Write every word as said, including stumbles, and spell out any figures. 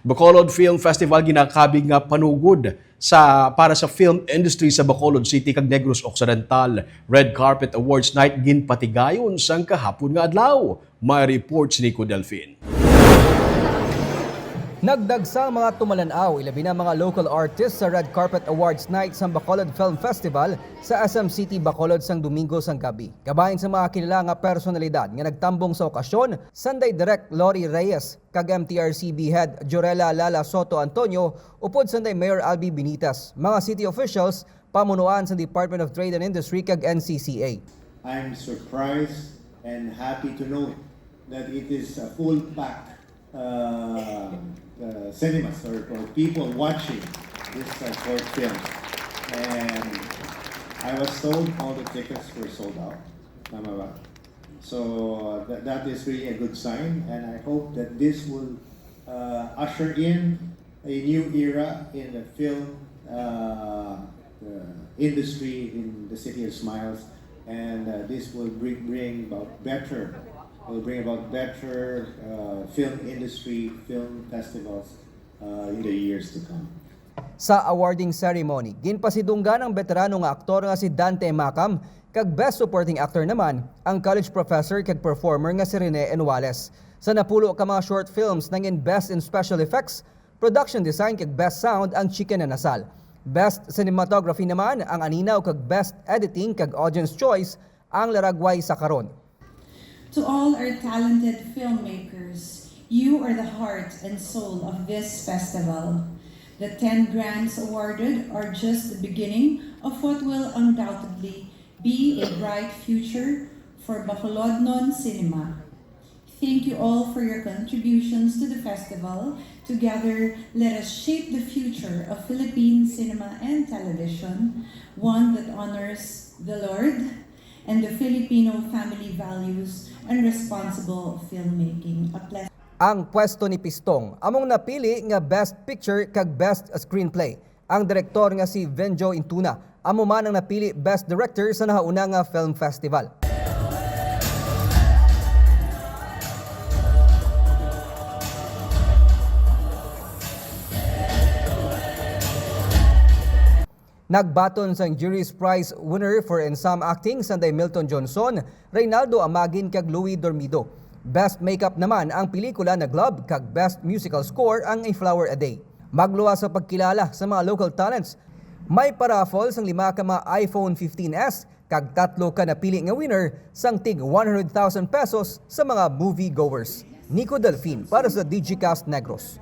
Bacolod Film Festival ginakabig nga panugod sa, para sa film industry sa Bacolod City kag Negros Occidental. Red Carpet Awards Night ginpatigayon sang kahapon nga adlaw. May report si Nico Delfin. Nagdagsa ang mga tumalan-aw, ilabi na mga local artists, sa Red Carpet Awards Night sa Bacolod Film Festival sa S M City, Bacolod sang Domingo sang gabi. Kabahin sa mga kilala nga personalidad nga nagtambong sa okasyon, sanday Direk Lori Reyes kag M T R C B Head Jorella Lala Soto Antonio, upod sanday Mayor Albi Benitez, mga city officials, pamunuan sa Department of Trade and Industry kag N C C A. I'm surprised and happy to know that it is a full pack, uh, uh, cinemas or, or people watching this, uh, short film. And I was told all the tickets were sold out. Tama ba? So, uh, that, that is really a good sign, and I hope that this will, uh, usher in a new era in the film, uh, the industry in the City of Smiles, and, uh, this will bring, bring about better, will bring about better, uh, film industry, film festivals, uh, in the years to come. Sa awarding ceremony, ginpasidunggan ang beterano nga aktor nga si Dante Macam, kag Best Supporting Actor naman ang college professor kag performer nga si Rene Enuales. Sa napulo ka mga short films, nangin Best in Special Effects, Production Design kag Best Sound ang Chicken na Nasal. Best Cinematography naman ang Aninaw, kag Best Editing kag Audience Choice ang Laragway sa Karon. To all our talented filmmakers, you are the heart and soul of this festival. The ten grants awarded are just the beginning of what will undoubtedly be a bright future for Bacolodnon cinema. Thank you all for your contributions to the festival. Together, let us shape the future of Philippine cinema and television, one that honors the Lord and the Filipino family values and responsible filmmaking. A pleasure. Ang pwesto ni Pistong among napili nga Best Picture kag Best Screenplay. Ang direktor nga si Venjo Intuna amo man ang napili Best Director sa nahauna nga film festival. Nagbaton sang Jury's Prize winner for Ensemble Acting, sanday Milton Johnson, Reynaldo Amagin kag Louie Dormido. Best Makeup naman ang pelikula na Glove, kag Best Musical Score ang A Flower a Day. Magluwas sa pagkilala sa mga local talents, may paraffle sang lima ka mga iPhone fifteen S kag tatlo ka napili nga winner sang tig one hundred thousand pesos sa mga moviegoers. Nico Delfin para sa Digicast Negros.